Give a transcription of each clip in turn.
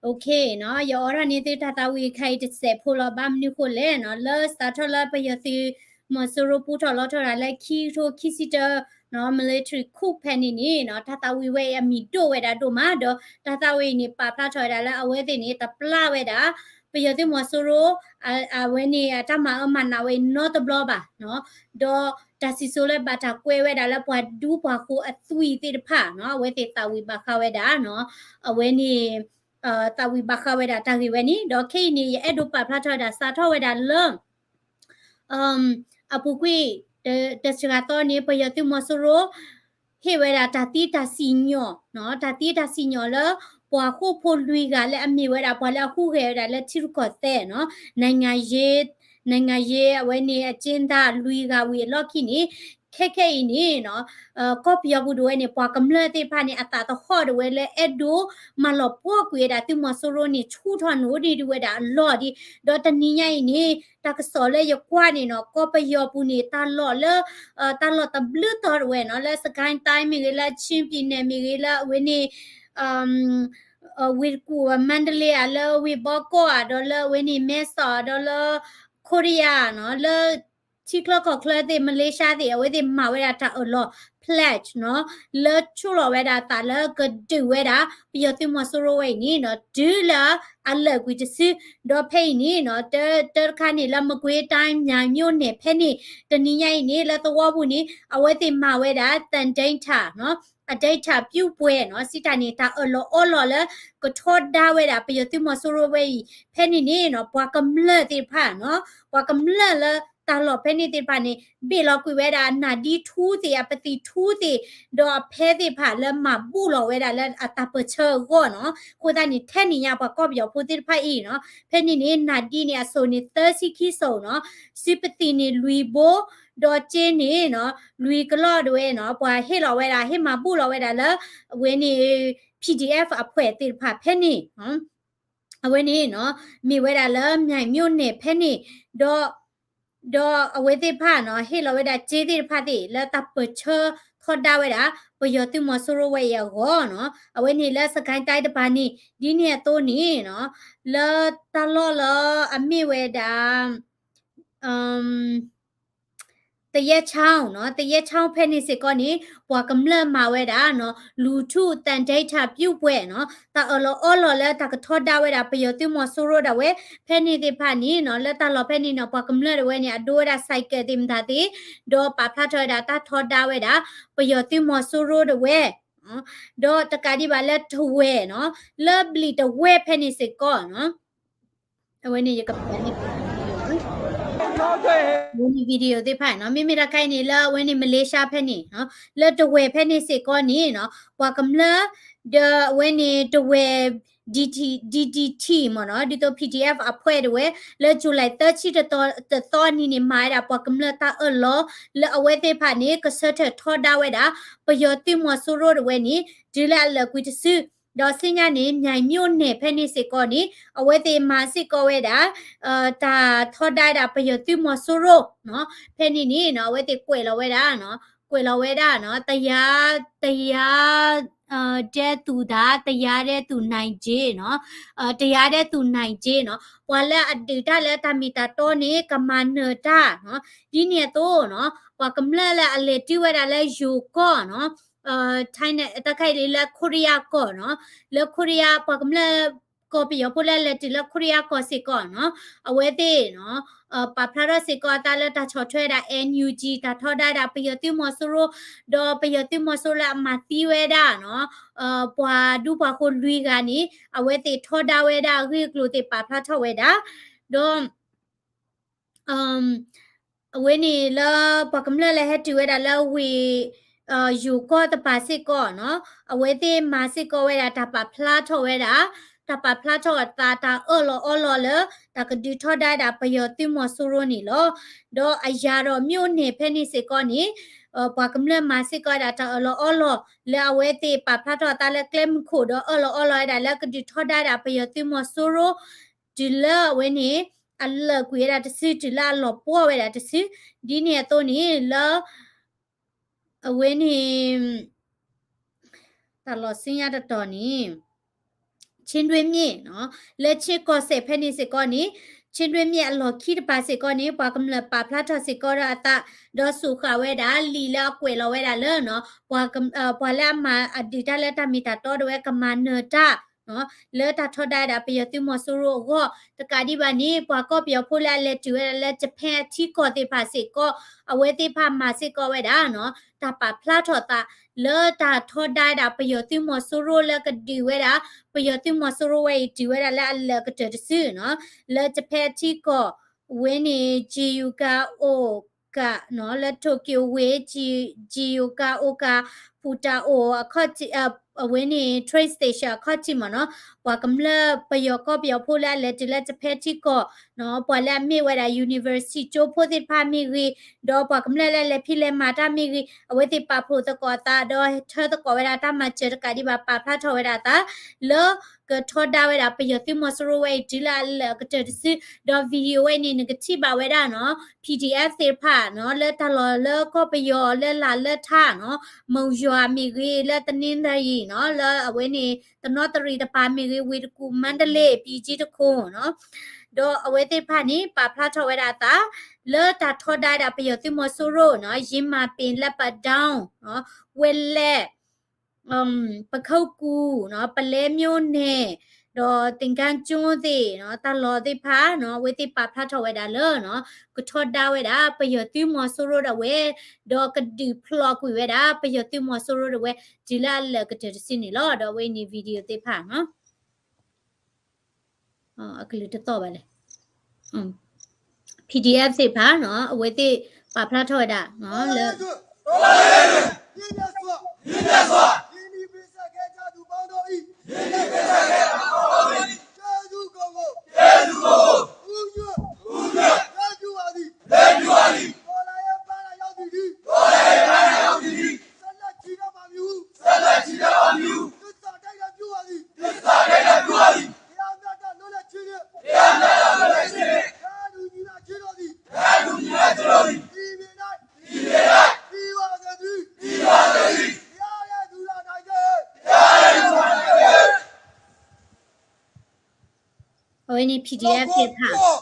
Okay နီၤ, ယအိးထီၣ်န့ၢ်သုတၢ်သးဝံၣ်ခါအံၤတစဲးဖိလီၤ. ဘၣ်မနုၤဃိလဲၣ်နီၤ, လၢစးထီၣ်လၢပယီၤသုးမီၤစိရိၤပူထီၣ်လီထီၣ်ဒၣ်လၢခံကထိခံဆံတၢနီၤ, military coup ဖဲန့ၣ်န့ၣ်နီၤ, တၢ်သးဝံၣ်ဝဲအံၤအမံၤဒိၣ်ဝဲဒၣ်ဒိၣ်မး, ဒီးတၢ်သးဝံၣ်အံၤန့ၣ် ပာ်ဖျါထီၣ်ဝဲဒၣ်လၢအဝဲသ့ၣ်န့ၣ် တပျၢ်ဝဲဒၣ် ပယီၤသုးမီၤစိရိၤ အဝဲန့ၣ် အတၢ်မၤအၢမၤနးဝဲအံၤနီတဘျီဘၣ်နီၤ, ဒီးတၢ်စံၣ်စိၤလၢဘၣ်တၢ်ကွဲးဝဲဒၣ်လၢပှၤဒူပှၤဃိအသွံၣ်သ့ၣ်တဖၣ်နီၤ, အဝဲသ့ၣ်သးဝံၣ်ဘၣ်ဃးဝဲဒၣ်နီၤ, အဝဲန့ၣ် သးဝံၣ်ဘၣ်ဃးဝဲဒၣ်တၢ်ဂ့ၢ်ဝဲန့ၣ်, ဒီးခဲအံၤန့ၣ် ယအဲၣ်ဒိးပာ်ဖျါထီၣ်ဝဲဒၣ် စးထီၣ်ဝဲဒၣ်လၢ အပူၤကွံာ် တစှၤသီန့ၣ် ပယီၤသုးမီၤစိရိၤ ဟ့ၣ်ဝဲဒၣ်တၢ်သံတၢ်စံၣ်ညီၣ်နီၤ, တၢ်သံတၢ်စံၣ်ညီၣ်လၢ ပှၤဃိၣ်ဖိလွံၢ်ဂၤလၢအမ့ၢ်ဝဲဒၣ်ပှၤလၢအဟူးဂဲၤဝဲဒၣ်လၢထံရူၢ်ကီၢ်သဲးနီၤ, နိုင်ငံရေး နိုင်ငံရေး အဝဲန့ၣ် အကျဉ်းသား လွံၢ်ဂၤဝံၤအလီၢ်ခံန့ၣ် ခဲခဲအံၤန့ၣ်နီၤ ကီၢ်ပယီၤပူၤဒၣ်ဝဲန့ၣ် ပှၤကမျၢၢ်သ့ၣ်တဖၣ်န့ၣ် အသးသဟီၣ်ဒၣ်ဝဲလၢအဲၣ်ဒိးမၤလီၤပှီၢ်ကွံာ်ဝဲဒၣ်သုးမီၤစိရိၤန့ၣ် ဆူၣ်ထီၣ်နိးဒံးဒံးဝဲဒၣ်အလီၢ်ဒံး, ဒီးတနံၤညါအံၤန့ၣ် တၢ်ကစီၣ်လၢယကွၢ်န့ၣ်နီၤ ကီၢ်ပယီၤပူၤန့ၣ် တၢ်လီၢ်လၢ တၢ်လီၢ်တဘျုးတီၤဒၣ်ဝဲနီၤ လၢ စစ်ကိုင်းတိုင်း မ့ၢ်ဂ့ၤ လၢ ချင်းပြည်နယ် မ့ၢ်ဂ့ၤ လၢအဝဲန့ၣ် ဝ့ၢ်တကူၣ် မန္တလေး ဧါ လၢဝ့ၢ်ဘီကီၢ် ဧါ ဒီးလၢအဝဲန့ၣ် မဲဆီး ဒီးလၢ ခိရံယါနီၤ လၢထံချၢကီၢ်ချၢသ့ၣ် မလ့ၡါသ့ၣ် အဝဲသ့ၣ်မၤဝဲဒၣ်တၢ်အၢၣ်လီၤ pledge နီၤ လၢဆိၣ်လီၤဝဲဒၣ်အသးလၢကဒုးဝဲဒၣ် ပယီၤသုးမီၤစိရိၤဝဲအံၤန့ၣ်နီၤ တုၤလၢအလၢာ်ကွံာ်တစု ဒီးဖဲအံၤန့ၣ်နီၤ တၢတခါန့ၣ် လၢ မကွေးတိုင်း မြိုင်မြို့နယ် ဖဲန့ၣ် တနံၤညါအံၤန့ၣ် လၢသဝီပူၤန့ၣ် အဝဲသ့ၣ်မၤဝဲဒၣ် သန္ဓိဌာန်နီၤ အဓိဋ္ဌာန်ပြုပွဲနီၤ စံးတၢ်န့ၣ် တၢ်အၢၣ်လီၤအီလီၤလၢ ကထီဒါဝဲဒၣ် ပယီၤသုးမီၤစိရိၤဝဲအံၤ ဖဲန့ၣ်န့ၣ်နီၤ ပှၤကမျၢၢ်သ့ၣ်တဖၣ်နီၤ ပှၤကမျၢၢ်လၢတၢ်လီၢ်ဖဲန့ၣ်သ့ၣ်တဖၣ်န့ၣ် ဘ့ၣ်လီၤကွံာ်ဝဲဒၣ် နၢ်ဒံထူသ့ၣ် အပသံၣ်ထူသ့ၣ် ဒီးအဖဲသ့ၣ်တဖၣ်လၢမၤဘူၣ်လီၤဝဲဒၣ်လၢအတၢ်ပၢၢ်ဆၢအဂီၢ်နီၤ အဃိသတးန့ၣ် ထဲန့ၣ်ညါပှၤကီၢ်ပယီၤဖိသ့ၣ်တဖၣ်အံၤနီၤ ဖဲန့ၣ်န့ၣ် နၢ်ဒံန့ၣ် အစိၣ်န့ၣ် သၢဆံခံစိၣ်နီၤ စုပသံၣ်န့ၣ် လွံၢ်ဘိ ဒီးက့န့ၣ်နီၤ လွံၢ်ကလီၢ်ဒၣ်ဝဲနီၤ ပှၤဟ့ၣ်လီၤဝဲဒၣ် ဟ့ၣ်မၤဘူၣ်လီၤဝဲဒၣ်လၢ အဝဲန့ၣ် PDF အဖွဲ့သ့ၣ်တဖၣ်ဖဲန့ၣ် အဝဲန့ၣ်နီၤ မ့ၢ်ဝဲဒၣ်လၢ မြိုင်မြို့နယ် ဖဲန့ၣ် ဒီး ဒီးအဝဲသ့ၣ်တဖၣ်နီၤ ဟ့ၣ်လီၤဝဲဒၣ်က့သ့ၣ်တဖၣ်သ့ၣ် လၢတၢ်ပၢၢ်ဆၢထီဒါဝဲဒၣ် ပယီၤသုးမီၤစိရိၤဝဲအံၤအဂီၢ်နီၤ အဝဲန့ၣ်လၢ စစ်ကိုင်းတိုင်း တပၤန့ၣ် ဒ်န့ၣ်အသိးန့ၣ်နီၤ လၢတၢ်လီၢ်လၢအမ့ၢ်ဝဲဒၣ် သရက်ချောင်းနီၤ သရက်ချောင်း ဖဲန့ၣ်စ့ၢ်ကီးန့ၣ် ပှၤကမျၢၢ်မၤဝဲဒၣ်နီၤ လူထုသန္ဓိဌာန်ပြုပွဲနီၤ တၢ်အၢၣ်လီၤအီလီၤလၢတၢ်ကထီဒါဝဲဒၣ် ပယီၤသုးမီၤစိရိၤဒၣ်ဝဲ ဖဲန့ၣ်သ့ၣ်တဖၣ်န့ၣ်နီၤ လၢတၢ်လီၢ်ဖဲန့ၣ်နီၤ ပှၤကမျၢၢ်ဒၣ်ဝဲန့ၣ် အဒိဝဲဒၣ် ဆိုင်ကယ် သ့ၣ်မတၤသ့ၣ် ဒီးပာ်ဖျါထီၣ်ဝဲဒၣ်တၢ်ထီဒါဝဲဒၣ် ပယီၤသုးမီၤစိရိၤဒၣ်ဝဲ ဒီးတကးဒံးဘၣ်လၢတဝဲၢ်နီၤ လၢဘျံးတဝဲၢ်ဖဲန့ၣ်စ့ၢ်ကီးနီၤ အဝဲန့ၣ်ယကပၤန့ၣ် အဝဲန့ၣ် video သ့ၣ်တဖၣ်နီၤ မ့မ့ၢ်တၢ်ခါအံၤန့ၣ် လၢအဝဲန့ၣ် မလ့ၡါဖဲန့ၣ်နီၤ လၢတဝဲၢ်ဖဲန့ၣ်စ့ၢ်ကီးန့ၣ်နီၤ ပှၤကမျၢၢ် ဒီးအဝဲန့ၣ်တဝဲၢ် DT DDT မ့ၢ်နီၤ ဒ်သိး PDF အဖွဲ့ဒၣ်ဝဲ လၢ July သၢဆံတသီ တသီအနံၤန့ၣ် မၤဝဲဒၣ်ပှၤကမျၢၢ်တၢ်အၢၣ်လီၤ လၢအဝဲသ့ၣ်တဖၣ်န့ၣ် ကဆၢထၢၣ်ထီဒါဝဲဒၣ် ပယီၤသုးမီၤစိရိၤဒၣ်ဝဲန့ၣ် တုၤလၢအလၢာ်ကွံာ်တစု ဒီးဆူညါန့ၣ် မြိုင်မြို့နယ် ဖဲန့ၣ်စ့ၢ်ကီးန့ၣ် အဝဲသ့ၣ်မၤစ့ၢ်ကီးဝဲဒၣ် တၢ်ထီဒါဝဲဒၣ်ပယီၤသုးမီၤစိရိၤနီၤ ဖဲန့ၣ်န့ၣ်နီၤ အဝဲသ့ၣ်ကွဲးလီၤဝဲဒၣ်နီၤ ကွဲးလီၤဝဲဒၣ်နီၤ တရား တရား တဲ့သူသာ တရားတဲ့သူနိုင်ခြေနီၤ တရားတဲ့သူနိုင်ခြေနီၤ ပှၤလၢအဒုးတၢ်လၢတၢ်မ့ၢ်တၢ်တီန့ၣ် ကမၤနၢၤတၢ်နီၤ ဒ်န့ၣ်အသိးနီၤ ပှၤကမျၢၢ်လၢအလဲၤတုၤဝဲဒၣ်လၢယိၤကီၢ်နီၤ တၢ်ခါအံၤလၢခိရံယါကီၢ်နီၤ လၢခိရံယါ ပှၤကမျၢၢ် ကီၢ်ပယီၤဖိလၢလဲၤတုၤလၢခိရံယါကီၢ်စ့ၢ်ကီးနီၤ အဝဲသ့ၣ်နီၤ ပာ်ဖျါထီၣ်စ့ၢ်ကီးအသးလၢတၢ်ဆီၣ်ထွဲဒၣ် NUG တၢ်ထီဒါဒၣ်ပယီၤသုးမီၤစိရိၤ ဒီးပယီၤသုးမီၤစိရိၤလၢအမၤသံဝဲဒၣ်နီၤ ပှၤဒူပှၤဃိလွံၢ်ဂၤန့ၣ် အဝဲသ့ၣ်ထီဒါဝဲဒၣ်အဂ့ၢ်အကျိၤသ့ၣ်ပာ်ဖျါထီၣ်ဝဲဒၣ် ဒီး အဝဲန့ၣ်လၢ ပှၤကမျၢၢ်လၢဟဲတုၤဝဲဒၣ်လၢဝ့ၢ် ယိၤကီၢ်တပၤစ့ၢ်ကီးနီၤ အဝဲသ့ၣ်မၤစ့ၢ်ကီးဝဲဒၣ်တၢ်ပာ်ဖျါထီၣ်ဝဲဒၣ် တၢ်ပာ်ဖျါထီၣ်အသးတၢ်အၢၣ်လီၤအီလီၤလၢ တၢ်ကဒုးထီဒါဒၣ်ပယီၤသုးမီၤစိရိၤန့ၣ်လီၤ. ဒီးအယၤဒီး မြို့နယ် ဖဲန့ၣ်စ့ၢ်ကီးန့ၣ် ပှၤကမျၢၢ်မၤစ့ၢ်ကီးဝဲဒၣ်တၢ်အၢၣ်လီၤအီလီၤ လၢအဝဲသ့ၣ်ပာ်ဖျါထီၣ်အသးလၢကျဲမုၢ်ခိၣ်ဒီးအၢၣ်လီၤအီလီၤဝဲဒၣ်လၢကဒုးထီဒါဒၣ်ပယီၤသုးမီၤစိရိၤ တုၤလၢအဝဲန့ၣ် အလၢာ်ကွံာ်ဝဲဒၣ်တစု တုၤလၢအလီၤပှီၢ်ဝဲဒၣ်တစု ဒ်န့ၣ်အသိးန့ၣ်လၢ အဝဲန့ၣ် တၢ်လီၤဆူညါတတီၤန့ၣ် ချင်းတွင်းမြစ်နီၤ, လၢချင်းကီၢ်စဲၣ်ဖဲန့ၣ်စ့ၢ်ကီးန့ၣ် ချင်းတွင်းမြစ်အလီၢ်ခံတပၤစ့ၢ်ကီးန့ၣ် ပှၤကမျၢၢ်ပာ်ဖျါထီၣ်စ့ၢ်ကီးဒီးအသး ဒီးစူးဃာ်ဝဲဒၣ်လံာ်လၢအကွဲးလီၤဝဲဒၣ်လၢနီၤ ပှၤ ပှၤလၢအမၤအဒုးတၢ်လၢတၢ်မ့ၢ်တၢ်တီဒီးဝဲကမၤနၢၤတၢ် လၢတၢ်ထီဒါဝဲဒၣ်ပယီၤသုးမီၤစိရိၤအဂီၢ် တကးဒံးဘၣ်န့ၣ် ပှၤကီၢ်ပယီၤဖိလၢအလဲၤတုၤဝဲဒၣ်လၢ Japan အထံကီၢ်သ့ၣ်တဖၣ်စ့ၢ်ကီး အဝဲသ့ၣ်တဖၣ်မၤစ့ၢ်ကီးဝဲဒၣ်နီၤ တၢ်ပာ်ဖျါထီၣ်သး လၢတၢ်ထီဒါဝဲဒၣ်ပယီၤသုးမီၤစိရိၤလၢကဒုးဝဲဒၣ် ပယီၤသုးမီၤစိရိၤဝဲအံၤတုၤဝဲဒၣ်လၢအလၢာ်ကတၢၢ်တစုနီၤ လၢ Japan အထံကီၢ် အဝဲန့ၣ် Chiyoka Oka နီၤ လၢ Tokyo ဝ့ၢ် Chi- Chiyoka Oka Putao အခီၣ်ထံး အဝဲန့ၣ် train station အခီၣ်ထံးမ့ၢ်နီၤ ပှၤကမျၢၢ်ပယီၤကီၢ်ပယီၤဖိလၢအလဲၤတုၤလၢ Japan ထံကီၢ်နီၤ ပှၤလၢအမ့ၢ်ဝဲဒၣ် university ကၠိဖိသ့ၣ်တဖၣ်မ့ၢ်ဂ့ၤ ဒီးပှၤကမျၢၢ်လၢအလဲၤဖံးလဲၤမၤတၢ်မ့ၢ်ဂ့ၤ အဝဲသ့ၣ်ပာ်ဖှိၣ်သကိးအသး ဒီးထၢသကိးဝဲဒၣ်တၢ်မၤစၢၤတကးဒံးဘၣ် ပာ်ဖျါထီၣ်ဝဲဒၣ်အသး လၢကထီဒါဝဲဒၣ်ပယီၤသုးမီၤစိရိၤဝဲအံၤတုၤလၢအလၢာ်ကတၢၢ်တစု ဒီး video ဝဲအံၤန့ၣ် နကထံၣ်ဘၣ်ဝဲဒၣ်နီၤ PDF သ့ၣ်တဖၣ်နီၤ လၢတၢ်လီၢ်လၢကီၢ်ပယီၤလၢလာ်လၢထါနီၤ မုၢ်ယွၤမ့ၢ်ဂ့ၤ လၢတနင်္သာရီနီၤ လၢအဝဲန့ၣ် တနီသရံၣ်တပၤမ့ၢ်ဂ့ၤ ဝ့ၢ်တကူၣ် မါတလ့ ပံၤကၠံတခိၣ်နီၤ ဒီးအဝဲသ့ၣ်တဖၣ်န့ၣ် ပာ်ဖျါထီၣ်ဝဲဒၣ်အသး လၢတၢ်ထီဒါဝဲဒၣ်ပယီၤသုးမီၤစိရိၤနီၤ ယ့မၤပ့ၤ လက်ပံတောင်းနီၤ ဝဲလဲၣ် ပခုက္ကူနီၤ ပုလဲမြို့နယ် ဒီးသင်္ဃန်းကျွန်းသ့ၣ်နီၤ တၢ်လီၢ်သ့ၣ်တဖၣ်နီၤ အဝဲသ့ၣ်ပာ်ဖျါထီၣ်ဝဲဒၣ်လၢနီၤ ကထီဒါဝဲဒၣ်ပယီၤသုးမီၤစိရိၤဒၣ်ဝဲ ဒီးကဒုးဖျိးကွံာ်ဝဲဒၣ် ပယီၤသုးမီၤစိရိၤဒၣ်ဝဲ တုၤလၢအလၢာ်ကတၢၢ်တစုန့ၣ်လီၤ. ဒီးအဝဲန့ၣ် video သ့ၣ်တဖၣ်နီၤ အကလုၢ်တသီၣ်ဘၣ်လဲၣ် PDF သ့ၣ်တဖၣ်နီၤ အဝဲသ့ၣ်ပာ်ဖျါထီၣ်ဝဲဒၣ်နီၤ လၢ မြင့်မြတ်စွာ မြင့်မြတ်စွာ ရင်းနှီးပေးဆပ်ခဲ့ကြသူပေါင်းတို့၏ ရင်းနှီးပေးဆပ်ခဲ့ကြသူပေါင်းတို့၏ ကျေးဇူးကို ကျေးဇူးကို ဦးညွတ် ဦးညွတ် လွှဲပြုပါသည် လွှဲပြုပါသည် တော်လှန်ရေးပန်းတိုင်ရောက်သည့်နည်း တော်လှန်ရေးပန်းတိုင်ရောက်သည့်နည်း ဆက်လက်ချီတက်ပါမည်ဟု ဆက်လက်ချီတက်ပါမည်ဟု သစ္စာဒိဋ္ဌိပြုပါသည် သစ္စာဒိဋ္ဌိပြုပါသည် တရားမျှတလွတ်လပ်ခြင်းနှင့် တရားမျှတလွတ်လပ်ခြင်းနှင့် တန်းတူညီမျှခြင်းတို့သည် တန်းတူညီမျှခြင်းတို့သည် ပြည်မြေ၌ ပြည်မြေ၌ တည်ပါစေတည်း တည်ပါစေတည်း တရားရဲ့သူသာနိုင်ခဲ့ တရားရဲ့သူသာနိုင်ခဲ့ အဝဲန့ၣ် PDF သ့ၣ်တဖၣ် ဟ့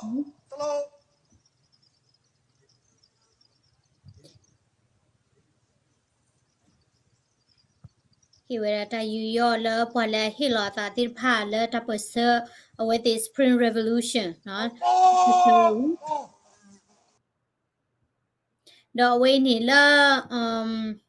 ၣ်ဝဲဒၣ်တၢ်ယူးယီၣ်လၢပှၤလၢအဟ့ၣ်လီၤအသးသ့ၣ်တဖၣ်လၢတၢ်ပၢၢ်ဆၢ အဝဲသ့ၣ် Spring Revolution နီၤ ဒီးအဝဲအံၤန့ၣ်လၢ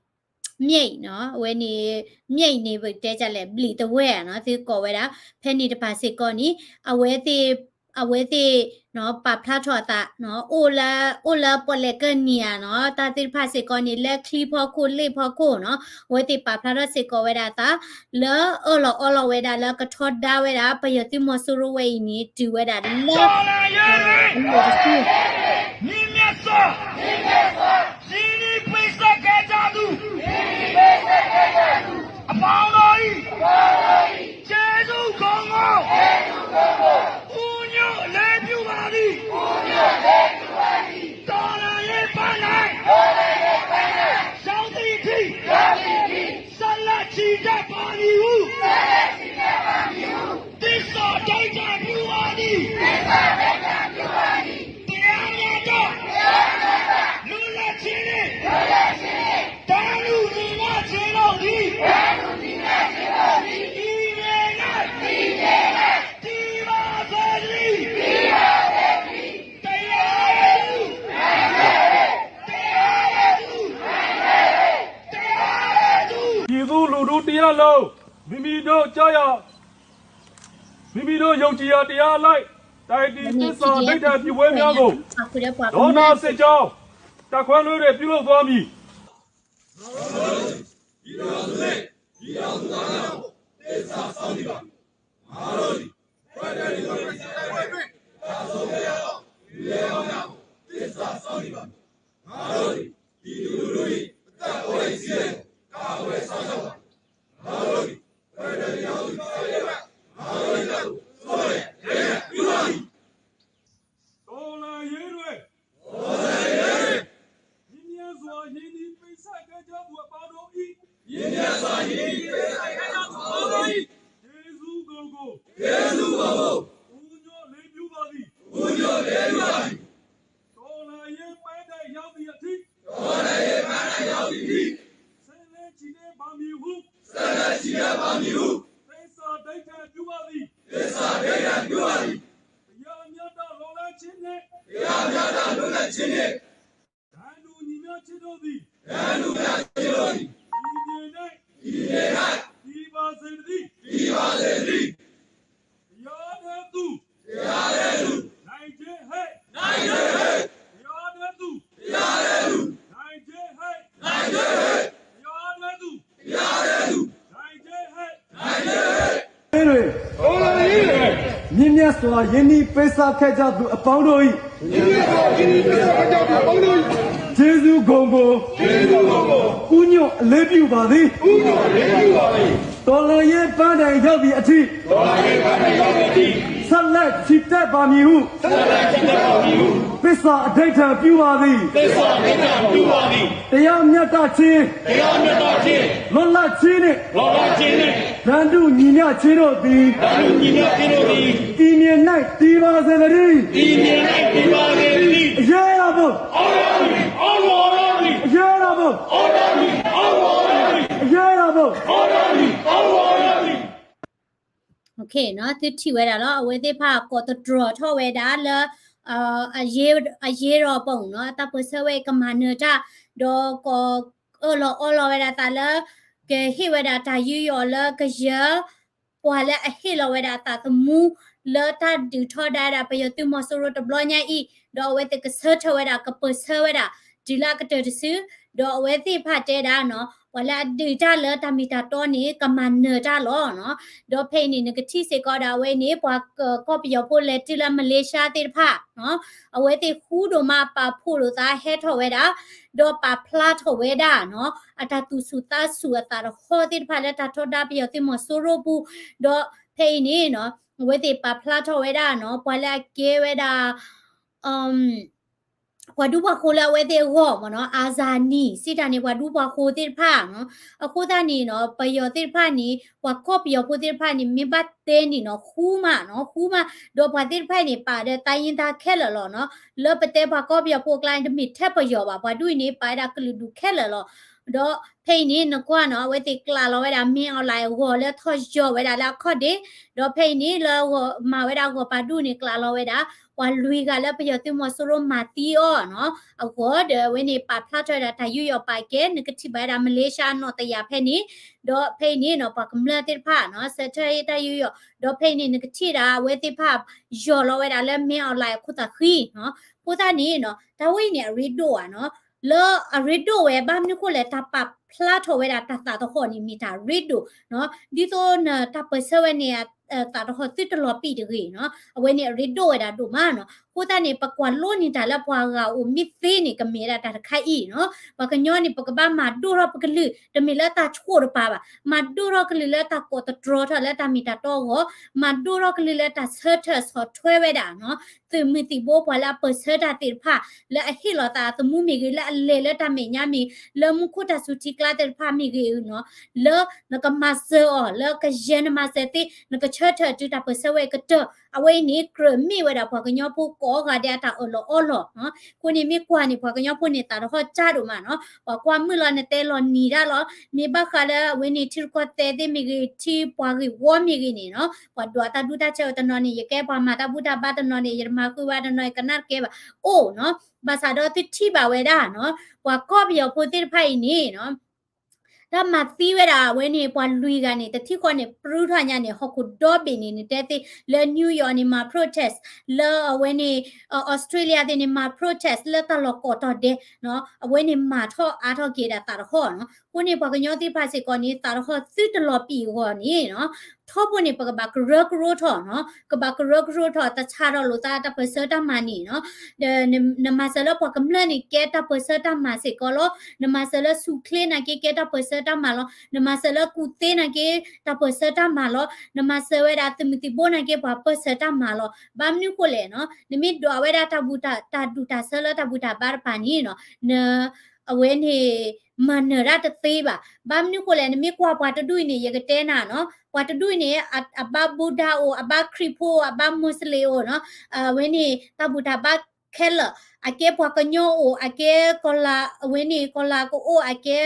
မျက်ရည်နီၤ အဝဲန့ၣ် မျက်ရည်န့ၣ် ပကတဲဒ်လဲၣ် ဘျံးတဝဲၢ်နီၤ သုကိးဝဲဒၣ် ဖဲန့ၣ်တပၤစ့ၢ်ကီးန့ၣ် အဝဲသ့ၣ် အဝဲသ့ၣ်နီၤ ပာ်ဖျါထီၣ်အသးနီၤ အိၣ်လၢ အိၣ်လၢပီၣ်လဲၣ်ကၢၢ်နံၤဧါနီၤ တၢ်သ့ၣ်တဖၣ်စ့ၢ်ကီးန့ၣ် လၢချံဖီခိၣ် လ့ၣ်ဖီခိၣ်နီၤ အဝဲသ့ၣ်ပာ်ဖျါထီၣ်စ့ၢ်ကီးဝဲဒၣ်အသး လၢအၢၣ်လီၤအီလီၤဝဲဒၣ်လၢကထီဒါဝဲဒၣ် ပယီၤသုးမီၤစိရိၤဝဲအံၤန့ၣ် တုၤဝဲဒၣ်လၢ အလီၢ်တဆူ မြင့်မြတ်စွာ မြင့်မြတ်စွာ ရင်းနှီးပေးဆပ်ခဲ့ကြသူ ရင်းနှီးပေးဆပ်ခဲ့ကြသူ အပေါင်းတို့၏ အပေါင်းတို့၏ ကျေးဇူးကို ဦးညွတ်လွှဲပြုပါသည် ဦးညွတ်လွှဲပြုပါသည် တော်လှန်ရေးပန်းတိုင် တော်လှန်ရေးပန်းတိုင် ရောက်သည့်အထိ ရောက်သည့်အထိ ဆက်လက်ချီတက်ပါမည်ဟု ဆက်လက်ချီတက်ပါမည်ဟု သစ္စာဒိဋ္ဌိပြုပါသည် သစ္စာဒိဋ္ဌိပြုပါသည် တရားမျှတ တရားမျှတ လွတ်လပ်ခြင်းနှင့် လွတ်လပ်ခြင်းနှင့် တန်းတူညီမျှခြင်းတို့သည် တန်းတူညီမျှခြင်းတို့သည် ပြည်မြေ၌ ပြည်မြေ၌ တည်ပါစေတည်း တည်ပါစေတည်း တရားရဲ့သူ တရားရဲ့သူ တရားရဲ့သူ ပြည်သူလူထုတစ်ရပ်လုံး မိမိတို့ကျရာ မိမိတို့ယုံကြည်ရာတရားအလိုက် တိုင်တီသစ္စာဒိဋ္ဌာန်ပြုပွဲများကို ဒေါ်နစစ်ကြောင်း တပ်ခွဲလွှဲတွေပြုလုပ်သွားမည်။ ငါတို့သည် ပြည်ထောင်စုနှင့် ပြည်ထောင်စုသားများကို သစ္စာစောင့်သည့်အခါ ငါတို့သည် ဖက်ဒရယ်ဒီမိုကရေစီတိုက်ပွဲတွင် ကျဆုံးခဲ့ကြသော သူရဲကောင်းများကို သစ္စာစောင့်သည့်အခါ ငါတို့သည် ပြည်သူလူထု၏ အသက်အိုးအိမ်စည်းစိမ်ကို ကာကွယ်စောင့်ရှောက်ပါမည်။ ငါတို့သည် ဖက်ဒရယ်ပြည်ထောင်စုတည်ဆောက်ရေးအတွက် ငါတို့၏တပ်ကို စွန့်လွှတ်ရန် ငြိမ်းရန်ပြုသွားမည်။ တော်လှန်ရေးတွင် မြင့်မြတ်စွာ ရင်းနှီးပေးဆပ်ခဲ့ကြသူအပေါင်းတို့၏ မြင့်မြတ်စွာ ရင်းနှီးပေးဆပ်ခဲ့ကြသူအပေါင်းတို့၏ ကျေးဇူးကိုကို ဆက်လက်ချီးမြှင့်ပါမည်ဟု ဆက်လက်ချီးမြှင့်ပါမည်ဟု သစ္စာဒိဋ္ဌာန်ပြုပါသည် သစ္စာဒိဋ္ဌာန်ပြုပါသည် တရားမျှတလွတ်လပ်ခြင်းနှင့် တရားမျှတလွတ်လပ်ခြင်းနှင့် တန်းတူညီမျှခြင်းတို့သည် တန်းတူညီမျှခြင်းတို့သည် ဒီနေ့၌ ဒီနေ့၌တည်ပါစေတည်း တည်ပါစေတည်း တရားနဲ့သူ တရားနဲ့သူ နိုင်ခြင်းဟဲ့ နိုင်ခြင်းဟဲ့ တရားနဲ့သူ တရားနဲ့သူ နိုင်ခြင်းဟဲ့ နိုင်ခြင်းဟဲ့ တရားနဲ့သူ တရားနဲ့သူ နိုင်ခြင်းဟဲ့ မြင့်မြတ်စွာရင်းနှီးပေးဆပ်ခဲ့ကြသူအပေါင်းတို့၏ မြင့်မြတ်စွာရင်းနှီးပေးဆပ်ခဲ့ကြသူအပေါင်းတို့၏ ကျေးဇူးဂုဏ်ကို ကျေးဇူးဂုဏ်ကို ဦးညွန့်အလေးပြုပါသည် ဦးညွန့်အလေးပြုပါသည် တော်လှန်ရေးပန်းတိုင်ရောက်သည့်အထိ တော်လှန်ရေးပန်းတိုင်ရောက်သည့်အထိ ဆက်လက်ချီတက်ပါမည်ဟု ဆက်လက်ချီတက်ပါမည်ဟု သစ္စာအဓိဋ္ဌာန်ပြုပါသည် သစ္စာအဓိဋ္ဌာန်ပြုပါသည် တရားမျှတခြင်း တရားမျှတခြင်း လွတ်လပ်ခြင်းနှင့် လွတ်လပ်ခြင်းနှင့် တန်းတူညီမျှခြင်းတို့သည် တန်းတူညီမျှခြင်းတို့သည် တည်မြဲ၌တည်ပါစေတည်း တည်မြဲ၌တည်ပါစေတည်း အရေးတော်ပုံ အောင်ရမည် အောင်ရမည် အရေးတော်ပုံ အောင်ရမည် အောင်ရမည် အရေးတော်ပုံ အောင်ရမည် အောင်ရမည် OK နီၤ သုထံၣ်ဝဲဒၣ်လီၤ အဝဲသ့ၣ်တဖၣ်ကိးသတြီၤထီၣ်ဝဲဒၣ်လၢ အရေးတော်ပုံ နီၤ အတၢ်ပၢၢ်ဆၢဝဲကမၤနၢၤတၢ် ဒီးကိးအၢၣ်လီၤအီလီၤဝဲဒၣ်အသးလၢ ကဟ့ၣ်ဝဲဒၣ်တၢ်ယူးယီၣ်လၢကယၢၤ ပှၤလၢအဟ့ၣ်လီၤဝဲဒၣ်အသးသမူ လၢတၢ်ဒုးထီဒါဝဲဒၣ်ပယီၤသုးမီၤစိရိၤတဘျီညါအံၤ ဒီးအဝဲသ့ၣ်ကဆၢထၢၣ်ဝဲဒၣ်ကပၢၢ်ဆၢဝဲဒၣ် တုၤလၢအကတၢၢ်တစု ဒီးအဝဲသ့ၣ်တဖၣ်တဲဒၣ်နီၤ ပှၤလၢအဒုးတၢ်လၢတၢ်မ့ၢ်တၢ်တီန့ၣ် ကမၤနၢၤတၢ်လီၤနီၤ ဒီးဖဲအံၤန့ၣ် နကထံၣ်စ့ၢ်ကီးဒၣ်ဝဲန့ၣ် ပှၤကီၢ်ပယီၤဖိလဲၤတုၤလၢမလ့ၡါသ့ၣ်တဖၣ် အဝဲသ့ၣ်ဃူဒိၣ်မးပာ်ဖှိၣ်လိာ်သးဟဲထီၣ်ဝဲဒၣ် ဒီးပာ်ဖျါထီၣ်ဝဲဒၣ်နီၤ အတၢ်သူၣ်ဆူၣ်သးဆူၣ်အသးတဟီသ့ၣ်တဖၣ်လၢတၢ်ထီဒါပယီၤသုးမီၤစိရိၤပူၤ ဒီးဖဲအံၤန့ၣ်နီၤ အဝဲသ့ၣ်ပာ်ဖျါထီၣ်ဝဲဒၣ်နီၤ ပှၤလၢအကဲဝဲဒၣ် ပှၤဒူပှၤဃိၤလၢအဝဲသ့ၣ်အဂီၢ်မ့ၢ်နီၤ အါစၢ်နံၣ် စံးတၢ်န့ၣ် ပှၤဒူပှၤဃိၤသ့ၣ်တဖၣ်နီၤ အဃိသတးန့ၣ်နီၤ ပယီၤသ့ၣ်တဖၣ်န့ၣ် ပှၤကီၢ်ပယီၤဖိသ့ၣ်တဖၣ်န့ၣ် မ့ၢ်ဘၣ်တဲန့ၣ်နီၤ ဃူမးနီၤ ဃူမး ဒီးပှၤသ့ၣ်တဖၣ်အံၤန့ၣ် ပာ်ဒီးသးယံၤသးခဲလၢာ်လီၤနီၤ လၢပတဲပှၤကီၢ်ပယီၤဖိအကျါန့ၣ် တမ့ၢ်ထဲပယီၤဘၣ် ပှၤဒူၣ်အံၤန့ၣ်ပာ်ဝဲဒၣ်ကလုာ်ဒူၣ်ခဲလၢာ်လီၤ ဒီးဖဲအံၤန့ၣ် နကွၢ်နီၤ အဝဲသ့ၣ်ကျးလီၤဝဲဒၣ် မင်းအောင်လှိုင် အဂီၤလၢထီၣ်ယီၤဝဲဒၣ်လၢအခီၣ်ဒ့ ဒီးဖဲအံၤန့ၣ် လၢအဂီၤမၤဝဲဒၣ်ဂီၤပာ်ဒူၣ်န့ၣ် ကျးလီၤဝဲဒၣ် ပှၤလွံၢ်ဂၤလၢပယီၤသုးမီၤစိရိၤမၤသံအီၤနီၤ အဂီၢ်ဒီးအဝဲန့ၣ် ပာ်ဖျါထီၣ်ဝဲဒၣ်တၢ်ယူးယီၣ်ပာ်ကဲ နကထံၣ်ဘၣ်ဝဲဒၣ် မလ့ၡါအနီၣ်တယၢ်ဖဲန့ၣ် ဒီးဖဲအံၤန့ၣ်နီၤ ပှၤကမျၢၢ်သ့ၣ်တဖၣ်နီၤ ဆၢထၢၣ်ဟ့ၣ်တၢ်ယူးယီၣ် ဒီးဖဲအံၤန့ၣ် နကထံၣ်ဒၣ် အဝဲသ့ၣ်တဖၣ် ယီၤလီၤဝဲဒၣ်လၢ မင်းအောင်လှိုင် အခိၣ်သးဃံနီၤ အဃိသတးန့ၣ်နီၤ တၢ်ဝဲအံၤန့ၣ် အရ့ဒိၣ်ဧါနီၤ လၢအရ့ဒိၣ်ဝဲ ဘၣ်မနုၤဃိလဲၣ် တၢ်ပာ်ဖျါထီၣ်ဝဲဒၣ်တၢ်သးသဟီၣ်န့ၣ် မ့ၢ်တၢ်ရ့ဒိၣ်နီၤ ဒ်သိးနတၢ်ပၢၢ်ဆၢဝဲန့ၣ် သးသဟီၣ်သုတလီၤပံာ်တဂ့ၤနီၤ အဝဲန့ၣ်အရ့ဒိၣ်ဝဲဒၣ်ဒိၣ်မးနီၤ အဃိသတးန့ၣ် ပကွၢ်လိန့ၢ်တၢ်လၢပှၤဂၤအိၣ်မ့ၢ်သ့န့ၣ် ကမ့ၢ်ဒၣ်တၢ်တခါအံၤနီၤ ပှၤကညီန့ၣ် ပကဘၣ်မၤဒိၣ်ထီၣ်ပကလုာ် တမ့ၢ်လၢတၢ်ဆိၣ်တပၤဘၣ် မၤဒိၣ်ထီၣ်ကလုာ်လၢတၢ်ကိးသတြီထီၣ်လၢတၢ်မ့ၢ်တၢ်တီအဂီၢ် မၤဒိၣ်ထီၣ်ကလုာ်လၢတၢ်ဆၢထၢၣ်ဆီၣ်ထွဲဝဲဒၣ်နီၤ သုးမုၢ်သံၣ်ဘိပှၤလၢအပၢၢ်ဆၢတၢ်သ့ၣ်တဖၣ် လၢအဟ့ၣ်လီၤသးသမူမ့ၢ်ဂ့ၤ လၢအလဲၤလၢတၢ်မဲာ်ညါမ့ၢ် လၢမူခိၣ်တၢ်စူၤထံကျါသ့ၣ်တဖၣ်မ့ၢ်ဂ့ၤနီၤ လၢနကမၤစၢၤအီၤ လၢကယဲၢ်နမၤစၢၤသ့ နကဆၢထၢၣ်တုၤတၢ်ပၢၢ်ဆၢဝဲအကတၢၢ် အဝဲအံၤန့ၣ် ကြၢးမ့ၢ်ဝဲဒၣ်ပှၤကညီဖိကိးဂၤဒဲးအတၢ်အၢၣ်လီၤအီလီၤနီၤ အဃိန့ၣ်မ့ၢ်ကွၢ်န့ၣ် ပှၤကညီဖိန့ၣ် သးတဟီၣ်ကၢ်ဒိၣ်မးနီၤ ပှၤကွၢ်မုၢ်လီၤနတဲလီၤနံၤတၢ်လီၤ မ့ၢ်ဘၣ်ဃးလၢအဝဲန့ၣ် ထံရူၢ်ကီၢ်သဲးသ့ၣ်မ့ၢ်ဂ့ၤ ထံပှၤဂ့ၢ်ဝီမ့ၢ်ဂ့ၤန့ၣ်နီၤ ပှၤဒွးတၢ်ဒူတၢ်ဆၢဝဲတနီၤန့ၣ် ယကဲပှၤမၤတၢ်ဘူၣ်တၢ်ဘါတနီၤန့ၣ် ယတမၤဃုာ်ဝဲတနီၤ ယကနၣ်တကဲဘၣ် အိၣ်နီၤ ဘၣ်ဆၣ်ဒီးသုထံၣ်ဘၣ်ဝဲဒၣ်နီၤ ပှၤကီၢ်ပယီၤဖိသ့ၣ်တဖၣ်အံၤန့ၣ်နီၤ တၢ်မၤသံဝဲဒၣ်အဝဲန့ၣ် ပှၤလွံၢ်ဂၤန့ၣ် တထံၣ်ဃီန့ၣ် ပြုၢ်ထီၣ်ညါန့ၣ် ဟီၣ်ခိၣ်ဒီဘ့ၣ်န့ၣ် နတဲသ့ လၢ New York န့ၣ် မၤ protest လၢအဝဲန့ၣ် Australia သ့ၣ်န့ၣ် မၤ protest လၢတၢ်လီၢ်ကိးတီၤဒဲးနီၤ အဝဲန့ၣ်မၤထီၣ်အါထီၣ်က့ၤဒၣ်သးတဟီၣ်နီၤ အဃိန့ၣ် ပှၤကညီသ့ၣ်တဖၣ်စ့ၢ်ကီးန့ၣ် သးတဟီၣ်သုတလီၤပံာ်အဂီၢ်န့ၣ်နီၤ ထီဘိန့ၣ် ပကဘၣ်ကရၢကရိထီၣ်နီၤ ကဘၣ်ကရၢကရိထီၣ် တဆးထီၣ်လိာ်သးတၢ်ပၢၢ်ဆၢတၢ်မၤန့ၣ်နီၤ ဒီးနမၤစၢၤလၢပှၤကမျၢၢ်န့ၣ် ကဲတၢ်ပၢၢ်ဆၢတၢ်မၤစ့ၢ်ကီးလီၤ. နမၤစၢၤလၢဆူၣ်ချ့နာ်က့ ကဲတၢ်ပၢၢ်ဆၢတၢ်မၤလီၤ. နမၤစၢၤလၢကူၣ်သ့နာ်က့ တၢ်ပၢၢ်ဆၢတၢ်မၤလီၤ. နမၤစၢၤဝဲဒၣ်သုးမုၢ်သံၣ်ဘိနာ်က့ ပှၤပၢၢ်ဆၢတၢ်မၤလီၤ. ဘၣ်မနုၤဃိလဲၣ်နီၤ နမ့ၢ်ဒွးဝဲဒၣ်တၢ်ဘူၣ်တၢ် တၢ်ဒူၣ်တၢ်ဆၢလၢတၢ်ဘူၣ်တၢ်ဘါတပၤန့ၣ်နီၤ န အဝဲန့ၣ် မၤနၢၤတၢ်တသ့ဘၣ်. ဘၣ်မနုၤဃိလဲၣ် နမ့ၢ်ကွၢ်ပှၤတဒူၣ်အံၤန့ၣ် ယကတဲနၤနီၤ ပှၤတဒူၣ်အံၤန့ၣ် အ အဘၣ်ဘူဒၤအိၣ် အဘၣ်ခရံာ်ဖိအိၣ် အဘၣ်မူစလ့ၣ်အိၣ်နီၤ အဝဲန့ၣ် တၢ်ဘူၣ်တၢ်ဘါခဲလၢာ် အကဲပှၤကညီအိၣ် အကဲကီၤလၤ အဝဲန့ၣ် ကီၤလၤကအိၣ် အကဲ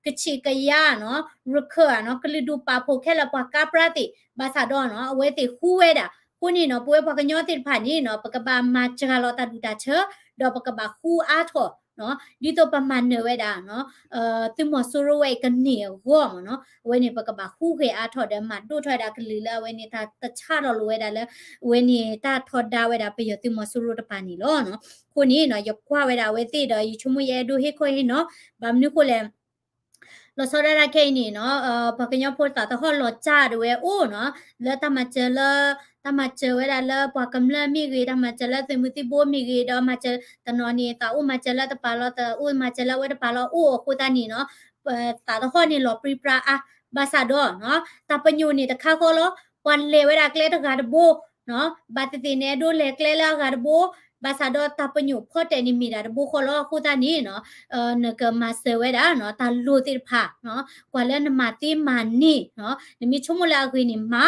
ကဆံးကယၤနီၤ ရခၢၣ်နီၤ ကလုာ်ဒူၣ်ပာ်ဖှိၣ်ခဲလၢာ် ပှၤကါပြၢသ့ၣ် ဘၣ်ဆၣ်ဒီးနီၤ အဝဲသ့ၣ်ဃူဝဲဒၣ် အဃိန့ၣ်နီၤ ပဝဲပှၤကညီသ့ၣ်တဖၣ်န့ၣ်နီၤ ပကဘၣ်မၤစှၤလီၤတၢ်ဒူၣ်တၢ်ဆၢ ဒီးပကဘၣ်ဃူအါထီၣ်နီၤ ဒ်သိးပမၤနၢၤဝဲဒၣ်နီၤ သုးမီၤစိရိၤဝဲအံၤကန့ၢ်အဂီၢ်မ့ၢ်နီၤ အဝဲန့ၣ် ပကဘၣ်ဃူဂဲၤအါထီၣ်ဒီး မၤဒိၣ်ထီၣ်ဝဲဒၣ်ကလုာ်လၢအဝဲန့ၣ် တၢ်တဆါထီၣ်လိာ်ဝဲဒၣ်လၢ အဝဲန့ၣ် တၢ်ထီဒါဝဲဒၣ်ပယီၤသုးမီၤစိရိၤတပၤန့ၣ်လီၤနီၤ. အဃိန့ၣ်နီၤ ယကွၢ်ဝဲဒၣ်အဝဲသ့ၣ်ဒီး ယဆိကမိၣ်ယအဲၣ်ဒိးဟ့ၣ်ခီဟ့ၣ်နီၤ ဘၣ်မနုၤဃိလဲၣ် လီၤဆီဒၣ်တၢ်ခဲအံၤန့ၣ်နီၤ ပှၤကညီဖိသးသဟီၣ်လီၤစၢ်ဒၣ်ဝဲအိၣ်နီၤ လၢတၢ်မၤစၢၤလၢ တၢ်မၤစၢၤဝဲဒၣ်လၢပှၤကမျၢၢ်မ့ၢ်ဂ့ၤ တၢ်မၤစၢၤလၢသုးမုၢ်သံၣ်ဘိမ့ၢ်ဂ့ၤ ဒီးမၤစၢၤတနီၤန့ၣ် သးအိၣ်မၤစၢၤလၢတပၤလီၤ သးအိၣ်မၤစၢၤလၢအဝဲတပၤလီၤအိၣ်အဃိသတးန့ၣ်နီၤ သးသဟီၣ်န့ၣ်လီၤပြံပြါအါ ဘၣ်ဆၣ်ဒီးနီၤ တၢ်ပညိၣ်န့ၣ်တခါဃီလီၤ ပှၤလဲၤဝဲဒၣ်ကျဲတဂၤတဘိ ဘၣ်သ့ၣ်သ့ၣ်န့ၣ် အဲၣ်ဒိးလဲၤကျဲလၢအဂၤတဘိ ဘၣ်ဆၣ်ဒီးတၢ်ပညိၣ်ဖီတဲာ်န့ၣ်မ့ၢ်ဒၣ်တဘိဃီလီၤ အဃိသတးန့ၣ်နီၤ နကမၤစၢၤဝဲဒၣ်နီၤ တၢ်လိၣ်သ့ၣ်တဖၣ်နီၤ ကွၢ်လၢနမၤသ့မၤန့ၢ်နီၤ နမ့ၢ်ဆိကမိၣ်လၢအဂ့ၤန့ၣ်မၤ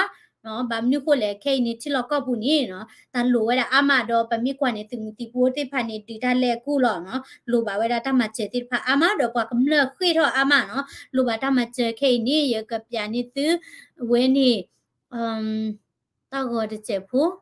ဘၣ်မနုၤဃိလဲၣ် ခဲအံၤန့ၣ် ထံလီၢ်ကီၢ်ပူၤန့ၣ်နီၤ တၢ်လိၣ်ဝဲဒၣ်အါမးဒီး ပမ့ၢ်ကွၢ်န့ၣ် သုးမုၢ်သံၣ်ဘိသ့ၣ်တဖၣ်န့ၣ် ဒုးတၢ်လဲၤအကူၣ်လီၤနီၤ လိၣ်ဘၣ်ဝဲဒၣ်တၢ်မၤစၢၤသ့ၣ်တဖၣ်အါမး ဒီးပှၤကမျၢၢ်ဃ့ၢ်ထီၣ်အါမးနီၤ လိၣ်ဘၣ်တၢ်မၤစၢၤခဲအံၤန့ၣ် ယကပျးန့ၢ်သု ဝဲန့ၣ် တၢ်ဂီၤတစဲးဖိ လၢ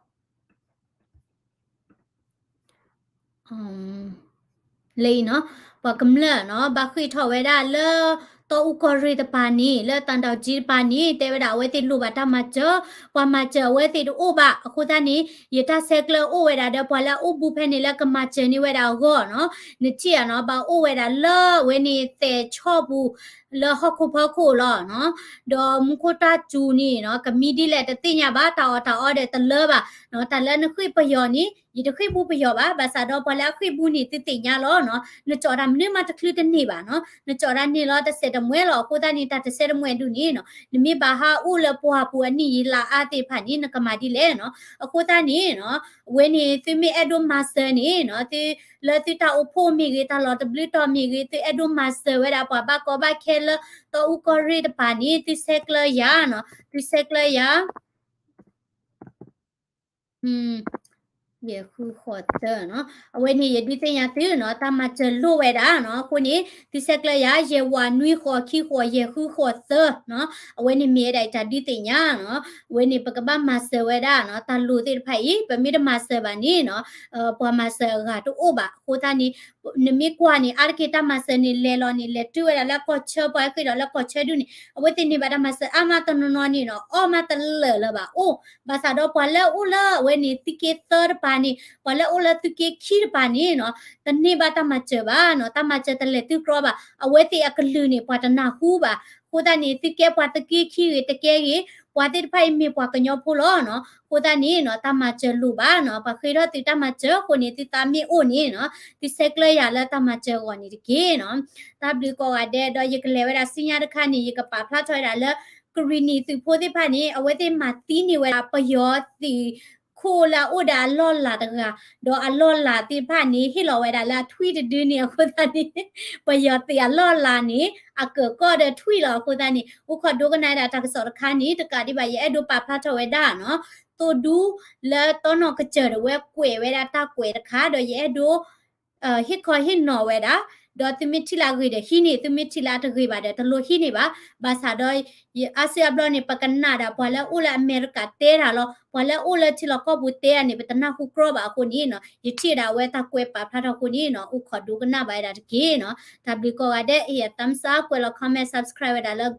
အံၤနီၤ ပှၤကမျၢၢ်နီၤ ဘၣ်ဃ့ၢ်ထီၣ်ဝဲဒၣ်လၢ တီအူကီၢ်ရ့ၣ်တပၤန့ၣ် လၢတၢ်ဒိၣ်ကံတပၤန့ၣ် တဲဝဲဒၣ်အဝဲသ့ၣ်လိၣ်ဘၣ်တၢ်မၤစၢၤ ပှၤမၤစၢၤအဝဲသ့ၣ်တအိၣ်ဘၣ် အဃိသတးန့ၣ် ယတၢ်ဆဲးကျၢအိၣ်ဝဲဒၣ်ဒီး ပှၤလၢအအိၣ်ဘူးဖဲန့ၣ်လၢကမၤစၢၤန့ၢ်ဝဲဒၣ်အဂီၢ်နီၤ နထံၣ်ဧါနီၤ ဘၣ်အိၣ်ဝဲဒၣ်လၢဝဲန့ၣ် သဲးဆီပူၤ လၢဟီၣ်ခိၣ်ဖီခိၣ်လီၤနီၤ ဒီးမူခိၣ်တၢ်စူၤန့ၣ်နီၤ ကမံဒ်လဲၣ်တသ့ၣ်ညါဘၣ် တၢ်အီၣ်တၢ်အီဒီးတလၢဘၣ်နီၤ တၢ်လၢနဃ့ၢ်ပယီၤန့ၣ် ယတဃ့ၢ်ဘူးပယီၤဘၣ် ဘၣ်ဆၣ်ဒီးပှၤလၢအဃ့ၢ်ဘူးန့ၣ် သုသ့ၣ်ညါလီၤနီၤ နကၠီၣ်တၢ်မနုၤမးတချုးတန့ၢ်ဘၣ်နီၤ နကၠီၣ်တၢ်န့ၢ်လီၤတစဲးတမှဲလီၤ အဃိသတးန့ၣ် တၢ်တစဲးတမှဲဒုးန့ၣ်နီၤ နမ့ၢ်ဘၣ်ဟးအိၣ်လၢပှၢ်ပူၤအနံၣ်ယံာ်လါအါသ့ၣ်တဖၣ်န့ၣ် နကမၤဒ်လဲၣ်နီၤ အဃိသတးန့ၣ်နီၤ အဝဲန့ၣ် သုမ့ၢ်အဲၣ်ဒိးမၤစၢၤန့ၣ်နီၤ သု လၢသုတၢ်အိၣ်ဖှိၣ်မ့ၢ်ဂ့ၤ တၢ်လီၢ်တဘျုးတီၤမ့ၢ်ဂ့ၤ သုအဲၣ်ဒိးမၤစၢၤဝဲဒၣ်ပှၤဘၣ်ကီဘၣ်ခဲလၢ တီအူကီၢ်ရ့ၣ်တပၤန့ၣ် သုဆဲးကျၢယၤနီၤ သုဆဲးကျၢယၤ ယဲၢ်ဃုဃိးသၢနီၤ အဝဲန့ၣ်ယဒုးသ့ၣ်ညါသုနီၤ တၢ်မၤစၢၤလိၣ်ဝဲဒၣ်နီၤ အဃိန့ၣ် သုဆဲးကျၢယၤ ယဲၢ်ဝးနွံဃိးခံဃိးယဲၢ်ဃုဃိးသၢနီၤ အဝဲန့ၣ်မ့ၢ်ဝဲဒၣ်ယတၢ်ဒုးသ့ၣ်ညါနီၤ အဝဲန့ၣ်ပကဘၣ်မၤစၢၤဝဲဒၣ်နီၤ တၢ်လိၣ်သ့ၣ်တဖၣ်အံၤ ပမ့ၢ်တမၤစၢၤဘၣ်န့ၣ်နီၤ ပှၤမၤစၢၤအဂၤတအိၣ်ဘၣ် အဃိသတးန့ၣ် နမ့ၢ်ကွၢ်န့ၣ် အါတက့ၢ်တၢ်မၤစၢၤန့ၣ် လဲၤလီၤန့ၣ် လဲၤတုၤဝဲဒၣ်လၢကီၢ်ဆၢ ပှၤဃ့ၢ်ဒီးလၢကီၢ်ဆၢဒုးန့ၣ် အဝဲသ့ၣ်န့ၢ်ဘၣ်တၢ်မၤစၢၤအါမးတနီၤနီၤန့ၣ်နီၤ အီၣ်မးတလၢာ်လၢၤဘၣ်အိၣ် ဘၣ်ဆၣ်ဒီးပှၤလၢအအိၣ်လၢအဝဲန့ၣ် သုးက့သၢတပၤန့ၣ် ပှၤလၢအအိၣ်လၢသုးက့ခံတပၤန့ၣ်နီၤ တန့ၢ်ဘၣ်တၢ်မၤစၢၤဘၣ်နီၤ တၢ်မၤစၢၤတလဲၤတုၤကြီဘၣ် အဝဲသ့ၣ်အကလုၢ်န့ၣ် ပှၤတနၢ်ဟူဘၣ် အဃိသတးန့ၣ် သုးက့ပှၤသုးက့ခံဂ့ၤ တကဲဂ့ၤ ပှၤသ့ၣ်တဖၣ်အံၤမ့ၢ်ပှၤကညီဖိလီၤနီၤ အဃိသတးန့ၣ်နီၤ တၢ်မၤစၢၤလိၣ်ဘၣ်နီၤ ပှၤဃ့ထီၣ်သုးတၢ်မၤစၢၤအဃိန့ၣ် သုသးမ့ၢ်အိၣ်န့ၣ်နီၤ သုဆဲးကျၢယၤလၢတၢ်မၤစၢၤအဂီၢ်န့ၣ်တက့ၢ်နီၤ တၢ်ဘျုးကိးဂၤဒဲး ဒီးယကလဲၤဝဲဒၣ်ဆူညါတခါန့ၣ် ယကပာ်ဖျါထီၣ်ဝဲဒၣ်လၢ ကရံၣ်နံၣ်သုးဖိသ့ၣ်တဖၣ်န့ၣ် အဝဲသ့ၣ်မၤသံန့ၢ်ဝဲဒၣ်ပယီၤသုးခိၣ်လၢအအိၣ်ဒီးအလီၢ်လၤတဂၤ ဒီးအလီၢ်လၤသ့ၣ်တဖၣ်န့ၣ် ဟ့ၣ်လီၤဝဲဒၣ်လၢအထွံၣ်တဒုန့ၣ် အဃိသတးန့ၣ် ပယီၤသုးအလီၢ်လၤန့ၣ် အကၢၣ်ကီၢ်ဒီးထွံၣ်လီၤ အဃိသတးန့ၣ် အိၣ်ခိးဒိကနၣ်ဝဲဒၣ်တၢ်ကစီၣ်တခါန့ၣ် တကးဒံးဘၣ် ယအဲၣ်ဒိးပာ်ဖျါထီၣ်ဝဲဒၣ်နီၤ သိၣ်ဒူလၢတီနီၢ်ကစၢၢ်ဒီးဝဲကွဲးဝဲဒၣ်တၢ်ကွဲးတခါ ဒီးယအဲၣ်ဒိး ဟ့ၣ်ခီဟ့ၣ်နီၤဝဲဒၣ် ဒီးသုမ့ၢ်ထံၣ်လၢအဂ့ၤဒီးဟံးန့ၢ် သုမ့ၢ်ထံၣ်လၢအတဂ့ၤဘၣ်ဒီး တလိၣ်ဟံးန့ၢ်ဘၣ်. ဘၣ်ဆၣ်ဒီး အါစုအါဘျီန့ၣ် ပကနၣ်ဒၣ်ပှၤလၢအိၣ်လၢအမဲရကၤတဲတၢ်လီၤ. ပှၤလၢအိၣ်လၢထံလီၢ်ကီၢ်ပူၤတဲတၢ်န့ၣ် ပတနၢ်ဟူကြီဘၣ်အဃိန့ၣ်နီၤ ယထံၣ်ဒၣ်ဝဲတၢ်ကွဲးပာ်ဖျါထီၣ်အဃိန့ၣ်နီၤ အိၣ်ခိးဒိကနၣ်ဘၣ်ဝဲဒၣ်တက့ၢ်နီၤ. တၢ်ဘျုးကိးဂၤဒဲး ဟ့ၣ်ယၤ thumbs up ကွဲးလီၤ comment subscribe ဝဲဒၣ်လၢ